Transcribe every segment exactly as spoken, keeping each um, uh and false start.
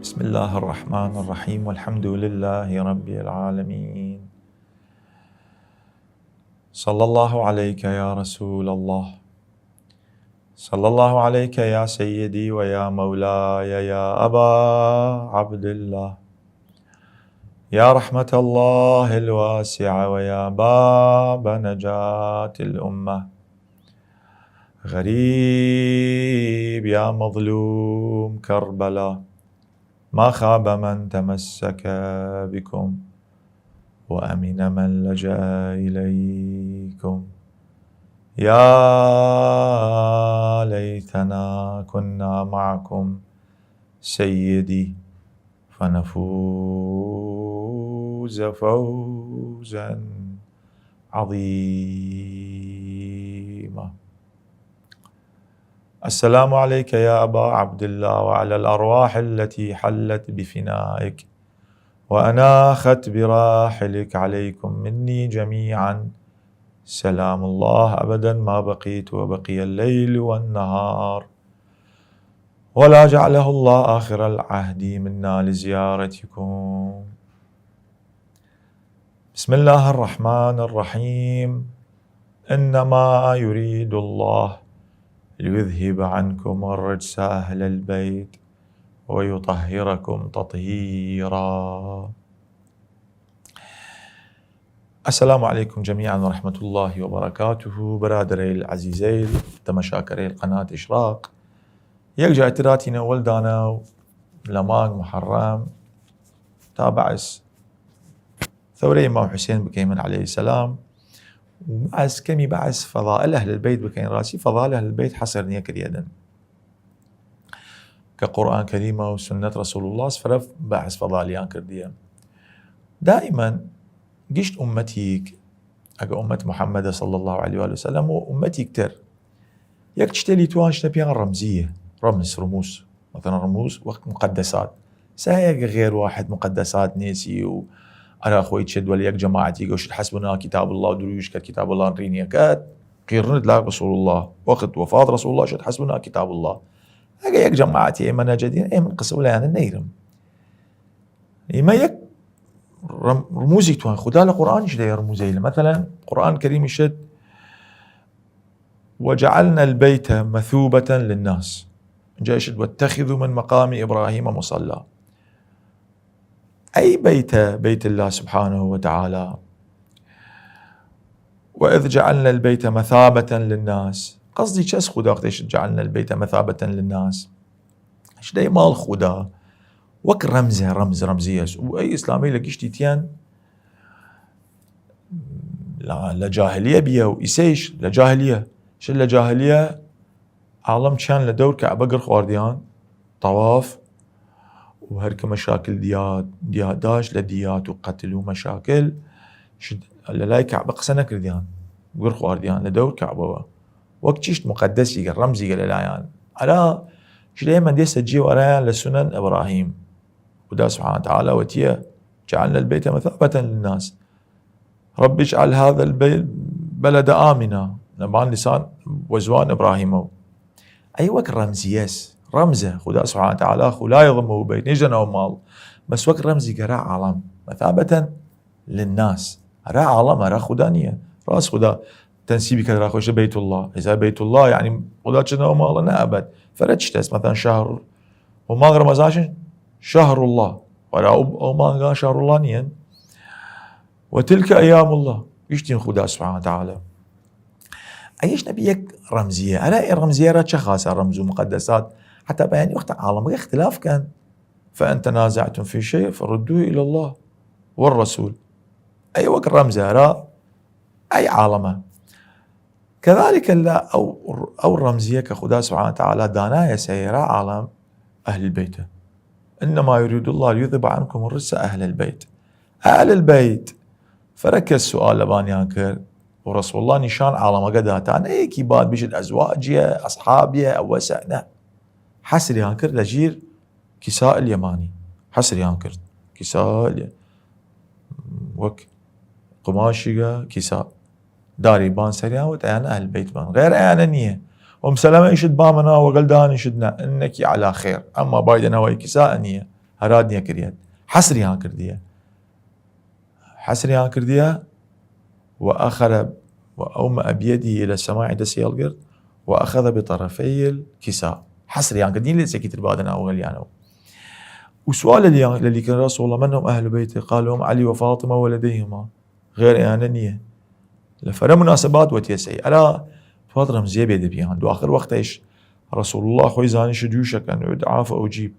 بسم الله الرحمن الرحيم، والحمد لله رب العالمين. صلى الله عليك يا رسول الله، صلى الله عليك يا سيدي ويا مولاي يا أبا عبد الله، يا رحمة الله الواسعة ويا باب نجاة الأمة. غريب يا مظلوم كربلاء، ما خاب من تمسك بكم وأمن من لجأ إليكم. يا ليتنا كنا معكم سيدي فنفوز فوزا عظيما. السلام عليك يا أبا عبد الله وعلى الأرواح التي حلت بفنائك وأناخت براحلك، عليكم مني جميعا سلام الله أبدا ما بقيت وبقي الليل والنهار، ولا جعله الله آخر العهد منا لزيارتكم. بسم الله الرحمن الرحيم. إنما يريد الله ليذهب عنكم الرجس أهل البيت ويطهركم تطهيرا. السلام عليكم جميعا ورحمة الله وبركاته. برادرەیل عەزیزەیل تەمەشاکەرەیل قەنات ئشراق، یەک جای تر هاتینە وەل داناو لە مانگ محەڕەم تا بەعس ثورەی ئیمام حوسێن بکەیمن علیە السلام، و بەعس کەمی بەعس فەضائل ئەهل البەیت بکەین. ڕاسی فەضائل ئەهل البەیت حەسر نیە کریەدن، کە قورئان کەریمە و سونەت رسول اللە فرە بەعس فەضائلیان کردیە. دائما گشت ئومەتیک، ئەگە ئومەت محمد صلی الله علیه و آله وسلم و ئومەتیک تر، یەک چتێلی توان شتە پیان ڕەمزیە، ڕەمز، ڕموز، مثلا ڕموز وەک مقدسات. سایەگە غێر واحد مقدسات نێسی و ئەرا خوەی چێد وەل یەک جەماعەتی گەوشت حسبنا کتاب الله و درویش کە کتاب الله ڕینیەکەت قیڕنت لا رسول الله، وەخت وفات رسول الله شد حسبنا کتاب الله. ئەگە یەک جەماعەتی ئێمە نەجەدین، ئێمە قسە ولایانە نەیرم. ئیمە یەک ڕم-، ڕموزی توان. خودا لە قورئانیش دەیە ڕموزەیل. مثلا قورئان کەریمی شد: وجعلنا البيت مثوبة للناس. جا شد: واتخذوا من مقام إبراهيم مصلى. أي بيت؟ بيت الله سبحانه وتعالى. وإذ جعلنا البيت مثابة للناس. قصدی چەس خودا وەختیش جعلنا البيت مثابة للناس؟ شدەی ماڵ خودا وەک ڕەمزە، ڕەمز، ڕەمزیەس. و ئەی ئیسلامی لە گشتی تیان لە، لە جاهلیە بیە و ئیسەیش لە جاهلیە. شت لە جاهلیە عاڵەم چیان لە دەور کەعبە گر خواردیان، تەواف، و هەر کە مەشاکل دیات، دیاداش لە دیات و قەتل و مەشاکل، شت لە لای کەعبە قسە نەکردیان، گر خواردیان لە دەور کەعبەوە. وەک چیشت مقدسیگە، ڕەمزیگە لە لایان. ئەرا شت ئێمە دێسە جێ و ئەرایان لە سونەن ئیبراهیم. خودا سبحانه وتعالى وتیە: جعلنا البيت مثابة للناس. رب اجعل هذا البلد آمنا. لەبان لسان وە زوان ئیبراهیمەو. ئەی وەک ڕەمزیەس، ڕەمزە. خودا سبحانه وتعالى خو لا يضمه بيت، نیشدەنەوە ماڵ. بەس وەک ڕەمزیگە ئەرا عاڵەم. مثابة للناس. ئەرا عاڵەم، ئەرا خودا نیە. ڕاس خودا تەنسیبی کە ئەرا خوەی شە بیت الله. ئیسا بیت الله یعنی خودا چنەوە ماڵە؟ نە ئەبەد. فرە چشتەس، مثلا شهر و مانگ ڕەمەزانش شهر الله. وەرا ئەو، ئەو مانگان شهر الله نیەن. وتلك أيام الله، گشتین خودا سبحانه وتعالى. ئەیش نەبی یەک ڕەمزیە. ئەرا ئەی ڕەمزیە ئەرا چە خاسە ڕەمز و مقدسات؟ حتی بەیانی وەختە عاڵەمەگە اختلاف کەن. فإن تنازعتم في شيء فردوه إلى الله والرسول. ئەی وەک ڕەمزە ئەرا ئەی عاڵەمە. كذلك لە ئەو، ئەو ڕەمزیە کە خودا سبحانه وتعالى دانایە سەیرا عاڵەم، ئەهل البەیتە. إنما يريد الله ليذهب عنكم الرجس أهل البيت. ئەهل البەیت، فرە کەس سوال لەبانیان کرد و رسول الله نیشان عاڵەمەگە دا، تا نە یەکی باد بیشت ئەزواجیە، ئەصحابیە، ئەوەسە، نە. حەسریان کرد لە ژیر کساء الیمانی. حەسریان کرد. کساء الی-، وەک قماشیگە کساء. داری بان سەریان وت ئەیانە ئەهل بەیت بان. غێر ئەیانە نیە. ئوم سەلەمە ئیشت بامەنا وەگەل دانیشت نە. إنك على خير. ئەما بایدە نەوەی کساء نیە. هەراد نیەکریەت. حەسریان کردیە. حەسریان کردیە، و ئەخەرە، و ئەومە بیەدی لە سەماعی دەسی هەڵگرت، و ئەخەذە بطرفەیل کیسا. حەسریان کردین لە سێکی تر بادە ناوەگەلیانەوە. و سوال لە لیان، لە لیکن رسول الله من هم اهل بیته؟ قالوا هم علی و فاطمه و ولدیهما. غێر ئەیانە نییە. لە فەرە مناسبات وەتیەسەی ئەرا توات رەمزیە بێ دەبیان. دو آخر وەختەیش رسول الله خۆی زانیش دووشەکەن و دعا فەوجیب.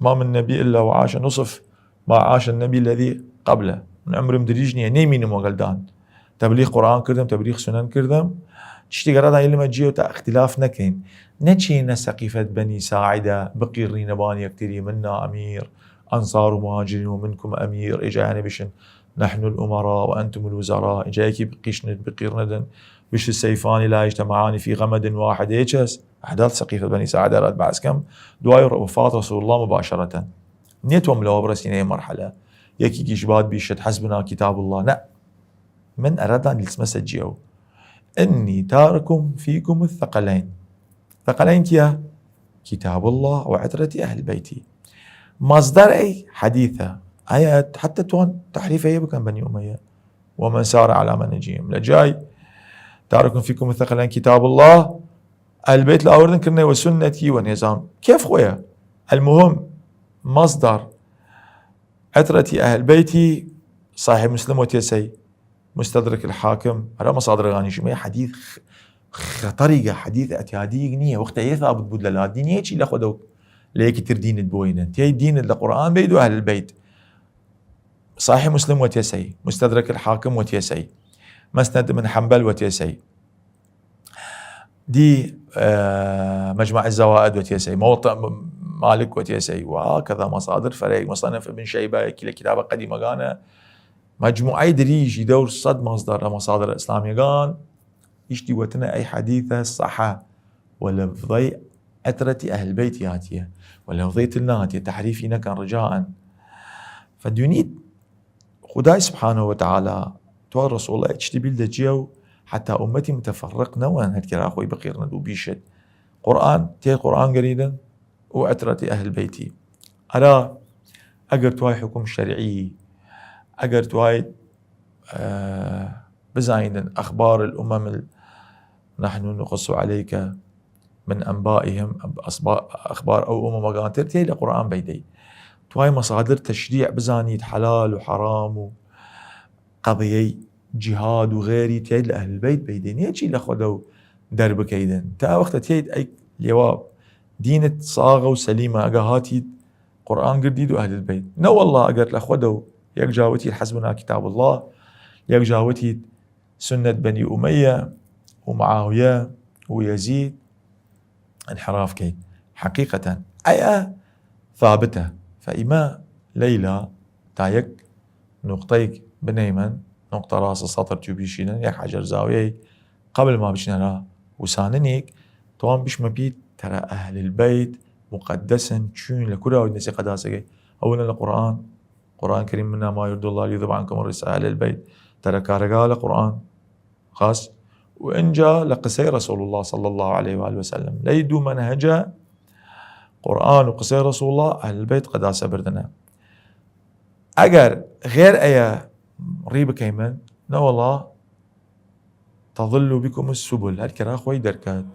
ما من نبی الا وعاش نصف ما عاش النبی الذی قبله. من عمرم دریژ نییە، نەیمینم وەگەلدان. تبلیغ قرآن کردم، تبلیغ سنن کردم. چشتی گەڕادان علمە جیە و تا اختلاف نەکەین. نەچینە سقیفەت بنی ساعدە، بقیڕنینە بان یەکتری، من نا امیر، انصار و مهاجرین و منکم امیر، ئێجایانە بشن نحن الامراء و انتم الوزراء، ئێجا یەکی بقیشنت، بقیڕنەدن، بشت سیفانی لا اجتمعان فی غمد واحد، ئێچەس. احداث سقیفەت بنی ساعدە رات بحث کەم، دوای وفات رسول الله مباشرة. نیتوم لەوە برسینە مرحلە یەکی گیش باد بیشت حسبنا کتاب الله، نه. من ئەرادان لیسمە سەجیەو. انی تارکم فیکم الثقلین. ثقلین کیە؟ کتاب الله و عترتی اهل بیتی. مصدر ای حدیثە. ئایا حتی توان تحریف ای بکن بنی امیه؟ ومن سار على منهجهم. لە جای تارکم فیکم الثقلین کتاب الله، اهل بیت لە ئاوردن کردنە و سنتی و نظام. کیف خویه؟ المهم، مصدر عترتی اهل بیتی، صحیح مسلم وتیسی، مستدرک الحاکم، ئەرا مەسادرەگانی شمە حەدیث خ-، خەتەریگە، حەدیث اعتیادیگ نییە. وەختە یە ثابت بود لە لا دین، یەکی لە خودە و لە یەکی تر دینت بوینن. تیای دینت لە قرآن بید و اهل بیت. صحیح مسلم وتیسی، مستدرک الحاکم وتیسی، مسند من حنبل وتیسی. دی، اه، مجمع الزوائد وتیسی، موطأ مالک وتیسی، و هكذا مصادر فرعی، مصنف ابن شیبه، یەکی لە کتابە قەدیمەگانە، مجموعەی دریژی دەور سەد مصدر لە مصادر ئیسلامیەگان، ئیشتی وتنە ای حدیثە صحە و لفظەی عترتی اهل بیت هاتیە و لفظەی تر نهاتیە، تحریفی نەکەن رجاء. فدونید خدای سبحانه و تعالی، تو رسول الله چتی بیل دەجیە و حتی امتی متفرق نەوەن، هەر کرا خۆی بقیرنە دو بیشت. قرآن، تێ قرآن گەریدن و عترتی اهل بیتی. ئەرا ئەگەر توای حکم شەرعی، ئەگەر توای، اه، بزانیدن اخبار الامم ال-، نحن نقص عليك من انبائهم، اخبار ئەو ئومەمەگان تر تیای لە قرآن بیدەی. توای مصادر تشریع بزانید، حلال و حرام و قەضیەی جهاد و غێری تیاید لە اهل بیت بەیدێن، هیچی لە خۆدەو دەربکەیدن. تا وەختە تیاید ئەی لێوا دینت ساغە و سەلیمە، ئەگە هاتید قورئان گردید و اهل بیت. نە والله، ئەگەر لە خۆدەو یەک جاوتید حسبنا کتاب الله، یەک جاوتید سنت بنی ئومەیە و معاویە و یەزید، انحراف کەید. حەقیقەتەن ئەیە ثابتە. فە ئیمە لەیلا تا یەک نوقطەیگ بنەیمەن، نوقطە راسە سەتر چوو بیشینن، یەک حەجەر زاویەی قبل ما بچنەرا وساننیگ، توان بشمە پید تەرە اهل البیت مقدسن، چوین لە کورا و نسی قداسەگەی؟ ئەوەنە لە قرآن، قرآن کریم، منا ما یرد الله لیذهب عنکم الرجس اهل البیت، تەرە کارەگا لە قرآن خاص. و انجا لە قسەی رسول الله صلی الله علیه و آله وسلم، لەی دو منهجە، قرآن و قسەی رسول الله، اهل البیت قداسە بردنە. ئەگەر غێر ئەیە ری بکەیمن، نە والله، تضل بكم السبل، هەر کرا خوەی دەرکات.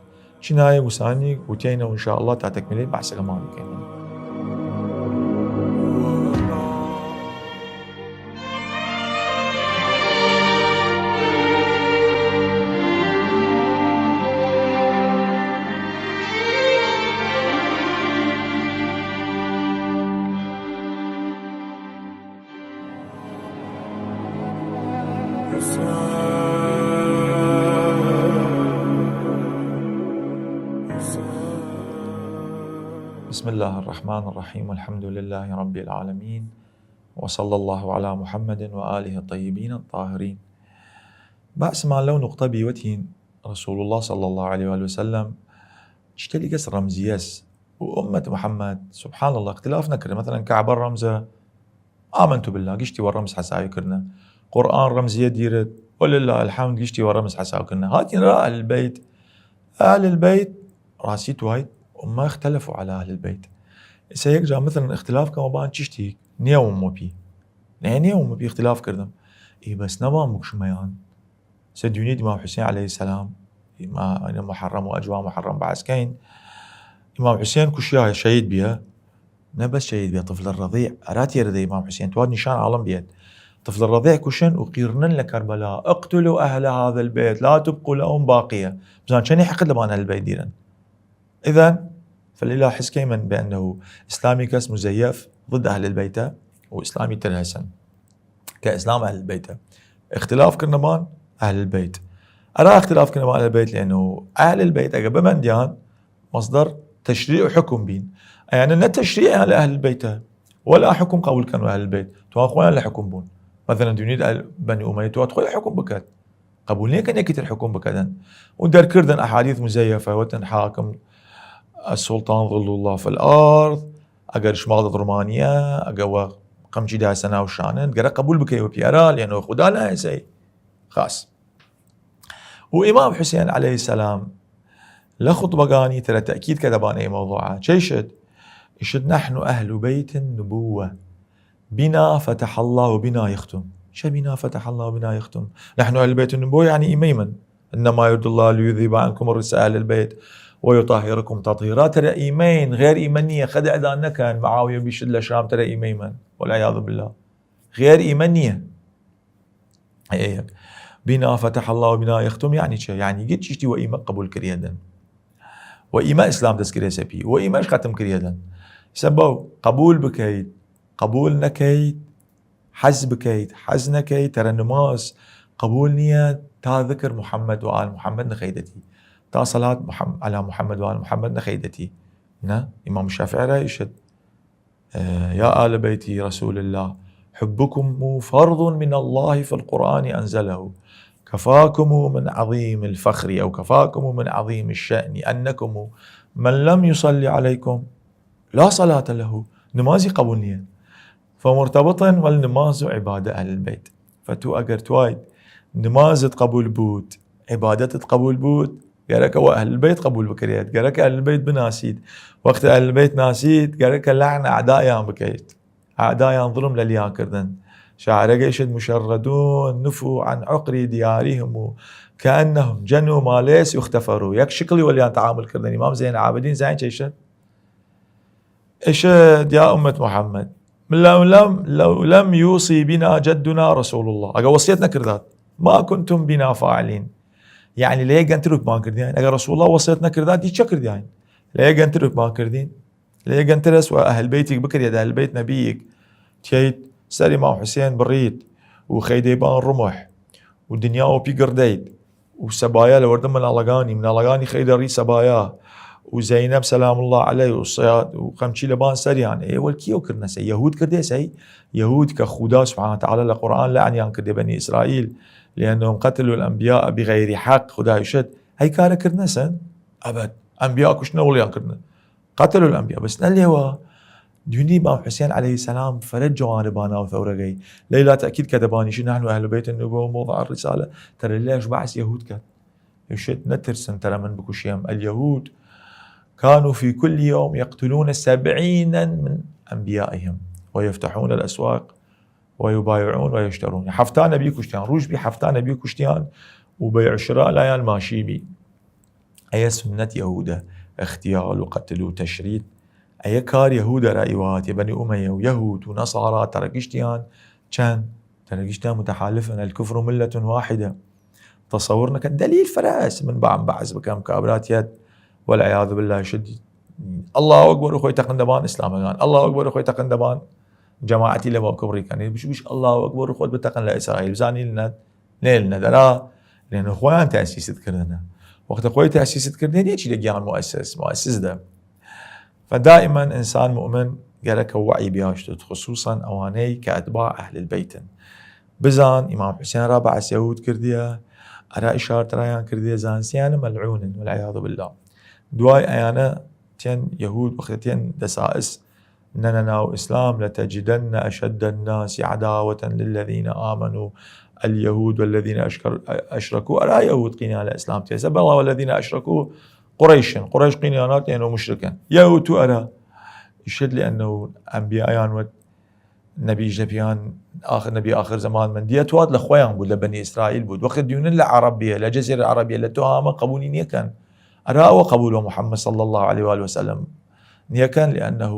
چی نایە وسانی وتیەینە و ان شاء الله تا تەکمیلەی بحثەگە ما بکەیمن. بسم الله الرحمن الرحيم، الحمد لله رب العالمين، وصلى الله على محمد وآله الطيبين الطاهرين. بحثمان لەو نقطە بی وتین، رسول الله صلی الله علیه و آله وسلم چتەلیگەس رەمزیەس، و امت محمد سبحان الله اختلاف نەکردن. مثلا کعبە رەمزە، آمنت بالله گشتی وە رەمز حساوی کردنە. قرآن رەمزیە دیرت، ولله الحمد گشتی وە رەمز حساو کردنە. هاتین را اهل البیت، اهل البیت راسی توایت، وما اختلفوا على اهل البيت. ئسە یەک جا، مثلا، ئختلاف کەمە بان چشتیک، نیەوم وەپی. نە، نیەوم وەپی ئختلاف کردم. ئی بەس نەبان بکوشمەیان. سە دوینید ئیمام حوسین علیە السلام، ئیمە محەڕەم و ئەجوا محەڕەم بەعس کەین. ئیمام حوسین کوشیا، شەهید بیە. نە بەس شەهید بیە، طفل رەضیع ئەرا تێرە دە ئیمام حوسین، تواد نیشان عاڵم بیەت. طفل رەضیع کوشن و قیڕنن لە کەربەلا: «اقتلوا أهل هذا البيت، لا تبقوا لهم باقية.» بزان چەنی حەقد لەبان ئەهل بەیت دیرن. إذن، فلله حس کەیمن بأنه ئسلامی کەس مزیف ضد أهل البيت و ئسلامی تر هەسن کە ئسلام أهل البيت. ئختلاف کردنەبان أهل البيت. ئەرا ئختلاف کردنەبان أهل البيت، لأنه أهل البيت ئەگە بمەندیان مصدر تشريع و حکم بین. ئەیانە نە تشريع لە أهل البيت، ولا حکم قبول کەن و أهل البيت. توان خوەیان لە حکم بون. مثلا، دوینید ئەهل بەنی ئومەیە تواد خوەی حکم بکەت. قبول نیە کە نەکی تر حکم بکەدن. و دەرکردن ئەحادیث مزیفە، وتن حاکم السلطان ظل الله في الأرض، ئەگەر شماڵ دەڕمانیە، ئەگە وە قەمچی داسە ناو شانن، گەرە قبول بکەی وە پیارا، لێنەوە خودا نایەسەی. خاص. و ئیمام حوسین علیە السلام لە خطبەگانی ترە تەکید کە دەبان ئەی موضوعە. چەیشت؟ ئیشت: «نحن أهل بيت النبوة، بنا فتح الله وبنا يختم.» چە بنا فتح الله وبنا يختم؟ «نحن أهل بيت النبوة» یعنی ئیمەیمن. «إنما يريد الله ليذهب عنكم الرجس أهل البيت ويطهركم تطهيرا.» ترە ئیمەین، غێر ئیمە نیە، خەدعدان نەکەن، معاویە بیشت لە شام ترە ئیمەیمن، والعياذ بالله. غێر ئیمە نیە. ئەی یەک. «بنا فتح الله وبنا يختم» یعنی چە؟ یعنی گچ چشتی وە ئیمە قبول کریەدن، وە ئیمە ئسلام دەس کریەسە پی، وە ئیمەش ختم کریەدن. سەبەو قبول بکەیت، قبول نەکەیت، حەز بکەیت، حەز نەکەیت، تەرە نماز قبول نیە تا ذکر محمد و آل محمد نەخەیدەتی، تا صلاة محم-، على محمد و آل محمد نەخەیدەتی. نە، ئیمام شافعی رایشت: «يا آل بيت رسول الله، حبكم فرض من الله في القرآن أنزله، كفاكم من عظيم الفخر أو كفاكم من عظيم الشأن أنكم من لم يصل عليكم لا صلاة له.» نمازی قبول نیە. فمرتبطن والنماز عبادة أهل البيت. فتو ئەگەر تواید نمازت قبول بوود، عبادتت قبول بوود، گەرەکە وە أهل البيت قبول بکریەت، گەرەکە أهل البيت بناسید. وەخت أهل البيت ناسید، گەرەکە لعن أعدائیان بکەیت. أعدائیان ظلم لە لیان کردن. شاعرەگەیشت: «مشردون نفوا عن عقر ديارهم كأنهم جنوا ما ليس يغتفر.» یەک شکلی وەلیان تعامل کردن. ئیمام زین عابدین زین چەیشت؟ ئشهد يا أمة محمد، لو لم، لو لم يوص بنا جدنا رسول الله، ئەگە وەسیەت نەکردات، ما كنتم بنا فاعلين. یعنی، لە یەک گەنتر وپمان کردیان. ئەگە رسول الله وەسیەت نەکردات، دی چە کردیان؟ لە یەک گەنتر وپمان کردین. لە یەک گەنتر ئەس وە ئەهل بەیتیک بکریەت، ئەهل بەیت نەبییک، تیەیت سەر ئیمام حوسێن بڕیت و خەیدەی بان رمح و دنیا وەپی گڕدەیت. و سەبایا لە وەردەم مناڵەگانی، مناڵەگانی خەیدە ڕی سەبایا، و زەینەب سەلام اللە عەلەی و سەیاد و قەمچی لە بان سەریان. ئێ وەل کیەو کردنەسە؟ یەهود کردێسەی؟ یەهود کە خودا سبحانە وتعالی لە قورئان لەعنیان کردێ، بەنی ئیسرائیل، لأنهم قتلوا الأنبياء بغير حق، خودا ئیشت هەی کارە کردنەسن؟ ئەبەد. ئەنبیا کوشتنە وڵیان کردنە. قتلوا الأنبياء، بەس نەلێوا. دوینی ئیمام حوسێن عەلەیهی سەلام فەرە جوانە باناو ثەورەگەی. لەیلا تەکید کە دەبانیشی نحن أهل بيت النبوة وموضع الرسالة، تەرە لەش بەعس یەهود کەد. ئشت نەترسن تەرە من بکوشیم. اليهود كانوا في كل يوم يقتلون سبعين من أنبيائهم ويفتحون الأسواق ويبايعون ويشترون. هەفتا نەبی کوشتیان، رووژ بی هەفتا نەبی کوشتیان و بەیع و شرا لایان ماشی بی. ئەیە سونەت یەهودە، اغتیال و قتل و تشرید. ئەیە کار یەهودە را ئیواتێ، بەنی ئومەیە و یەهود و نەسارا تەرە گشتیان چەن؟ تەرە گشتیان متحالفن، الكفر ملة واحدة. تەسەور نەکەن، دەلیل فەرەس، من بام بەعس بکەم کابراتیەت، والعیاذ بالله شدی. الله أكبر، خۆی تەقن دەبان ئیسلامەگان. الله أكبر، خۆی تەقن دەبان جەماعەتی لە باوکە بڕیکەن. بش، بش الله أكبر، خۆت بتەقن لە ئیسرائیل. بزانی لە نەد، نێل نەدەرا، لێنە خۆیان تەسیست کردنە. وەختە خۆی تەسیست کردنە، نیە چی لە گیان مؤسس، مؤسس دە. فدائما ئینسان مؤمن گەرەکە وعی بیاشتت، خصوصا ئەوانەی کە ئەتباع ئەهل البەیتن. بزان ئیمام حوسێن را بەعس یەهود کردیە، ئەرا ئشارەت رایان کردیە، زانسیانە ملعونن، والعیاذ بالله. دوای ئەیانە تێن یەهود وەختە تێن دەسائس نەنە ناو ئیسلام، لتجدن أشد الناس عداوة للذين آمنوا اليهود والذين أشكر-، أشركوا. ئەرا یەهود قینیان لە ئیسلام تێسە، بەڵا والذين أشركوا قڕەیشن، قڕەیش قینیانات یەنە مشرکن. یەهود تو ئەرا ئیشێد لەئەنەو ئەنبیایان وەت نەبی ژەپیان، ئاخر نەبی ئاخر زەمان من دیە توات لە خوەیان بوود، لە بەنی ئیسرائیل بوود. وەخت دیونن لە عەڕەبیە، لە جەزیرە عەڕەبیە، لە تۆهامە قەبولی نیەکەن. ئەرا ئەوە قەبول وە محمد صلی الله علیه و آله وسلم نیەکەن، لأنه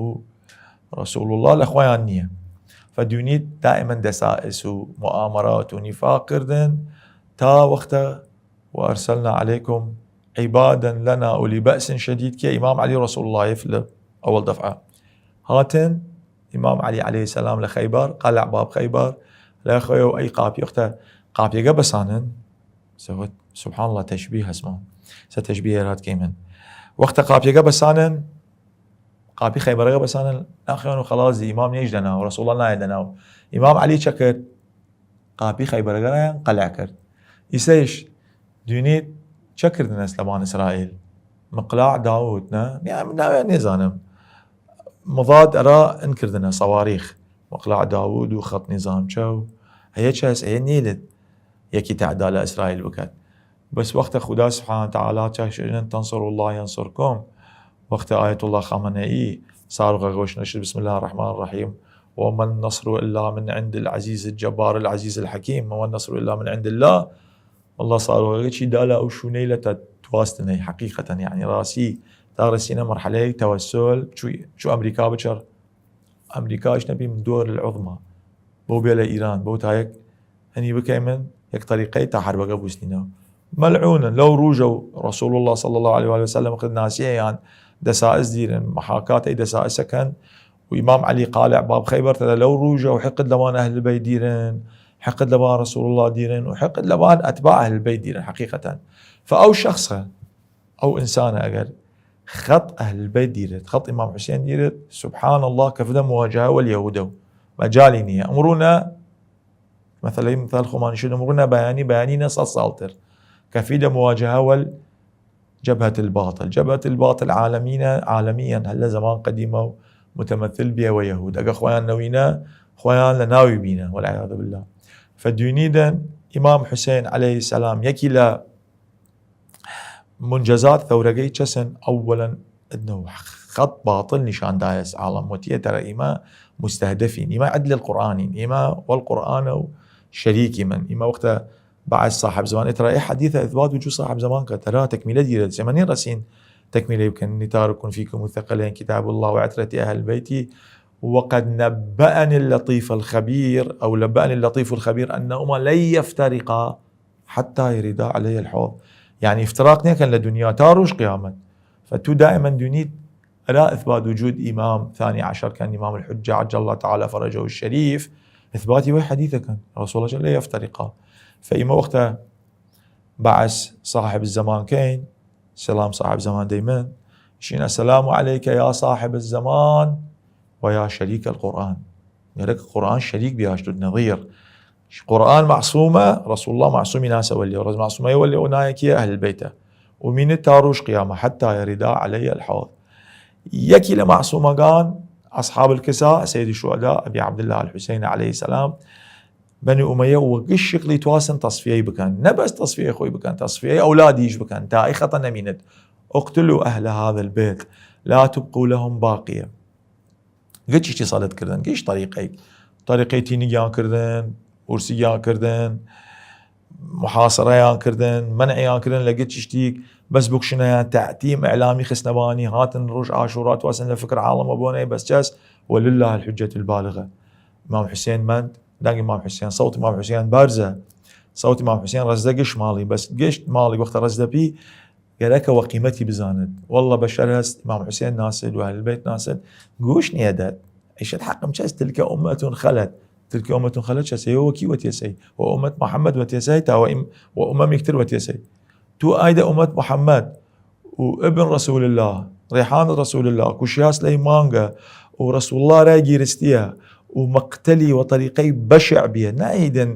رسول الله لە خوەیان نیە. فدیونید دائما دەسائس و مؤامرات و نفاق کردن تا وەختە وأرسلنا عليكم عبادا لنا أولي بأس شديد کە ئیمام عەلی رسول اللە فل ئەوەڵ دەفعە هاتن، ئیمام عەلی علیه السلام لە خەیبەر، قەلع باب خەیبەر، لە خوەیەو ئەی قاپی وەختە قاپیەگە بەسانن، سەوت سبحان الله تشبیه هەسمان، سە تشبیه رات کەیمن. وەختە قاپیەگە بەسانن، قاپی خەیبەرەگە بەسانن، ناخیان و خەڵاز ئیمام نیش دەناو، رسول اللە نایە دەناو. ئیمام عەلی چە کرد؟ قاپی خەیبەرەگە رایان قەلع کرد. ئیسەیش دوینید چە کردنەس لەبان ئیسرائیل؟ مقلاع داوود، نە؟ نیا-، ناویان نێزانم. مضاد ئەرا ان کردنە، صواریخ. مقلاع داوود و خەت نظامچە و هەیە چەس، هەیە نیلت یەکی تعدا لە ئیسرائیل بکەت. بەس وەختە خودا سبحانه وتعالی چە شێنن، تنصروا الله ينصركم. وەختە ئایەتوڵڵا خامنەئی ساروغە گۆش نەشت، بسم الله الرحمن الرحیم، وما النصر إلا من عند العزيز الجبار العزيز الحكيم، وما النصر إلا من عند الله. والله ساروغەگە چی دا لە ئەو شوونەی لە تە تواستنەی حەقیقەتەن، یعنی ڕاسی تا رەسینە مەرحەلەیەک تەوەسل، چوی، چو ئەمریکا بچەر، ئەمریکاش نەبیم دور العظمى، بەو بێ لە ئیران، بەو تا یەک هەنی بکەیمن، یەک طریقەی تا حربەگە بوسنینە. مەلعونن، لەو روژە و رسول الله صلی الله علیه و آله وسلم خد ناسیه یان دەسائس دیرن، محاکات ای دەسائسەکەن، و ئیمام عەلی قالع باب خەیبەر تەدە لەو روژە و حقد لەوان ئەهل بەیت دیرن، حقد لەوان رسول الله دیرن، و حقد لەوان ئەتباع ئەهل بەیت دیرن حەقیقەتەن. فە ئەو شەخصە، ئەو ئنسانە ئەگەر خەت ئەهل بەیت دیرێت، خەت ئیمام حوسێن دیرێت، سبحان الله، کەفدە مواجهە وەل یەهودە و مەجالی نیە. ئەمڕوونە، مەسەلەی مثال خۆمانیشت، ئەمڕوونە بەیانی، بەیانی نە سەد ساڵتر کەفیدە مواجهە وەل جبهة الباطل. جبهة الباطل عالمینە، عالمیان هەر لە زەمان قەدیمە و متمثل بیە وە یەهود. ئەگە خۆیان نەوینە، خۆیان لە ناوی بینە، والعیاذ بالله. فە دوینیدن ئیمام حوسێن علیه السلام یەکی لە منجزات ثورەگەی چەسن، ئەوەلەن ئەدنەو خەت باطل نیشان دایەس عالم، وتیە ترە ئیمە مستهدفین، ئیمە عدل القرآنین، ئیمە والقرآن و شریکی من، ئیمە وەختە بعث صاحب زمان، اترا ای حدیث اثبات وجود صاحب زمان کە ترا تکمیلە دیرە، سێمەنی رسین تکمیلە بکەن، نتارکن فیکم الثقلین کتاب الله وعترتی اهل بیتی وقد نبأني اللطيف الخبير، او نبأني اللطيف الخبير انهما لن يفترقا حتى يردا علي الحوض. یعنی افتراق نیەکەن لە دنیا تا روژ قیامەت. فە تو دائما دونیت ئەرا اثبات وجود ئیمام ثانی عشر کەن، ئیمام الحجة عجل الله تعالى فرجه الشريف، اثباتی وەی حدیثەکەن، رسول الله لا يفترقا. فە ئیمە وەختە بعث صاحب الزمان کەین، سلام صاحب زمان دەیمن، شین السلام عليك يا صاحب الزمان ويا شريك القرآن. گەرەک قرآن شریک بیاشتود نظیر. قرآن معصومە، رسول الله معصومی ناسە وەلی، و رز معصومە وەلی و نایەکی اهل بیتە. و مینت تا روژ قیامە، حتى يردا علي الحوض. یەکی لە معصومەگان، اصحاب الكساء، سید الشهداء، ابی عبد الله الحسین علیه السلام، بەنی ئومەیە وە گشت شکڵی تواسن تەصفیەی بکەن. نە بەس تەصفیەی خۆی بکەن، تەصفیەی ئەولادیش بکەن، تا ئی خەتە نەمینت. اقتلوا أهل هذا البيت، لا تبقوا لهم باقية. گچیشتی سەلت کردن، گیش طریقەی، طریقەی تینیگیان کردن، ئورسیگیان کردن، محاصرەیان کردن، منعیان کردن لە گچیشتیگ، بەس بکشنەیان، تعتیم اعلامی خستنەوانی، هاتن روژ عاشورا تواسن لە فکر عالم بۆنەی بەس چەس، ولله الحجة البالغة. ئیمام حوسێن مەند، دەنگ ئیمام حوسێن، سەوت ئیمام حوسێن بەرزە، سەوت ئیمام حوسێن رەزدە گشت ماڵی، بەس گشت ماڵی وەختە رەزدە پی، گەرەکە وە قیمەتی بزانت. والله بەشەر هەست ئیمام حوسێن ناسد و اهل بیت ناسد، گوش نیەدەت. ئیشت حەقم چەس، تلك أمة خلت، تلك أمة خلت چەس، ئێوە وەکی وەتیەسەی، و ئومەت محمد وەتیەسەی، تا وە ئیم-، وە ئومەمیکتر وەتیەسەی. تو ئایدە ئومەت محمد و ابن رسول الله، ریحان رسول الله، کوشیاس لەی مانگە، و رسول الله رای گیرستیە، و مقتلی و طریقەی بشع بیە. نایدن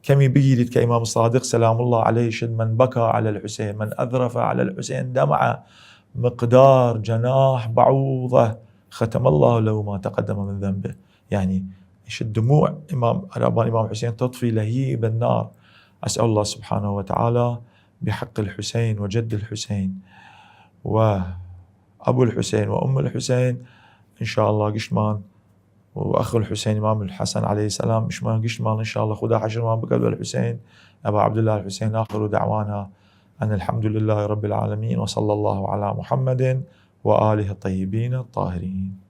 کەمی بگیرید کە ئیمام صادق سلام الله علیه شد، من بكى على الحسين، من أذرف على الحسين دمعة مقدار جناح بعوضة ختم الله له ما تقدم من ذنبه. یعنی، ئیش دموع ئیمام، ئەرا بان ئیمام حوسێن تطفی لهیب النار. أسأل الله سبحانه وتعالى بحق الحسين وجد الحسين وأبو الحسين وأم الحسين ان شاء الله گشتمان و اخ الحسین امام الحسن علیه السلام، اشمان گشتمان ان شاء الله خودا حشرمان بکەد وەل حسین، ابا عبدالله الحسین. آخر دعوانا ان الحمد لله رب العالمين وصلى الله على محمد وآله الطيبين الطاهرين.